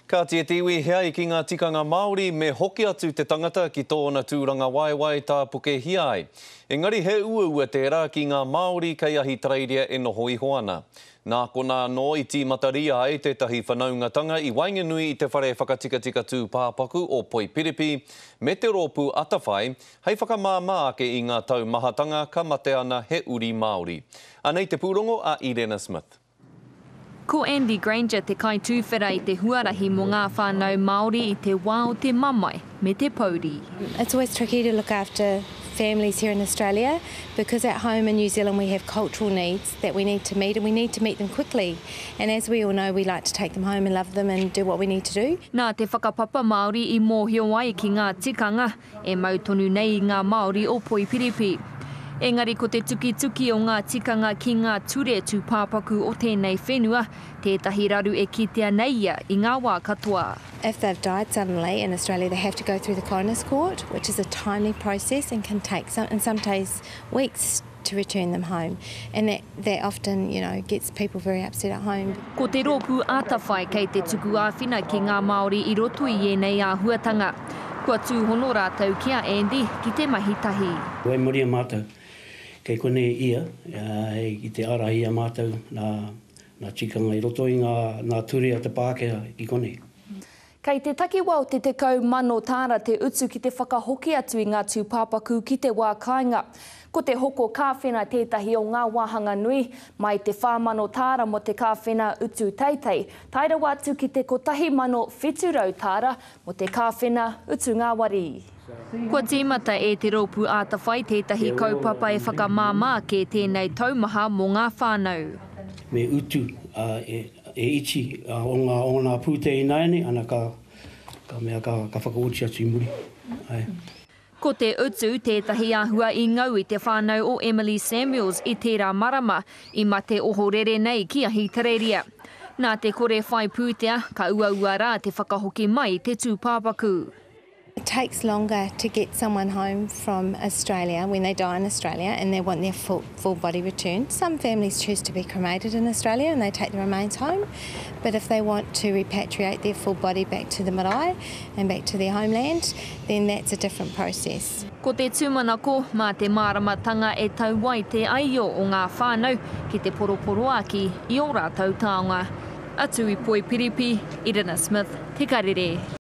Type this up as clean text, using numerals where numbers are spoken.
Kāti e te iwi, he ai ki ngā tikanga Māori me hoki atu te tangata ki tōna tūrangawaewae tāpukehia ai. Engari he uaua tērā ki ngā Māori kei Ahitereiria e noho iho ana. Nā konā anō i tīmataria ai tētahi whanaungatanga i waenganui i te whare whakatikatika tūpāpaku o Poipiripi me te rōpū Atawhai hei whakamāmā ake i ngā taumahatanga ka mate ana he uri Māori. Anei te pūrongo a Irena Smith. Ko Andy Grainger te kaitūwhera i te huarahi mō ngā whānau Māori i te wā o te mamae me te pouri. It's always tricky to look after families here in Australia because at home in New Zealand we have cultural needs that we need to meet and we need to meet them quickly and as we all know we like to take them home and love them and do what we need to do. Nā te whakapapa Māori i mōhio ai ki ngā tikanga e mau tonu nei i ngā Māori o Poipiripi. Engari ko te tukituki o ngā tikanga ki ngā ture tūpāpaku o tēnei whenua tētahi raru e kitea nei ia i ngā wā katoa. If they've died suddenly in Australia they have to go through the coroner's court which is a timely process and can take some, in some days weeks to return them home and that, that often, you know, gets people very upset at home. Ko te rōpū Atawhai kei te tuku āwhina ki ngā Māori i roto i ēnei āhuatanga. Kua tūhono rātou ki a Andy ki te mahi tahi. Waimaria mātou, kei konei ia i te ārahi i a mātou nā tikanga i roto i ngā ture a te Pākehā ki konei. Kei te takiwa o te 10,000 tāra te utu ki te whakahoki atu i ngā tūpāpaku ki te wā kāinga. Ko te hoko kāwhena tētahi o ngā wāhanga nui, mai te 4,000 tāra mō te kāwhena utu teitei, tae rawa atu ki te 1,700 tāra mō te kāwhena utu ngāwari. Kua tīmata e Te Rōpū Ātawhai tētahi kaupapa e whakamāmā ake tēnei taumaha mō ngā whānau. Me utu e iti o ngā o ngā pūtea ināianei, ana ka ka mea ka ka whakaoti atu i muri. Ae. Ko te utu tētahi āhua i ngau i te whānau o Emily Samuels i tērā marama, i mate ohorere nei ki Ahitereiria. Nā te kore whai pūtea, ka uaua rā te whakahoki mai i te tūpāpaku. It takes longer to get someone home from Australia when they die in Australia and they want their full, full body returned. Some families choose to be cremated in Australia and they take the remains home, but if they want to repatriate their full body back to the marae and back to their homeland, then that's a different process. Ko te tūmanako, mā te māramatanga e tau ai te aio o ngā whānau ki te poroporoaki i ō rātou taonga. Atu i Poipiripi, Irina Smith, Te Karere.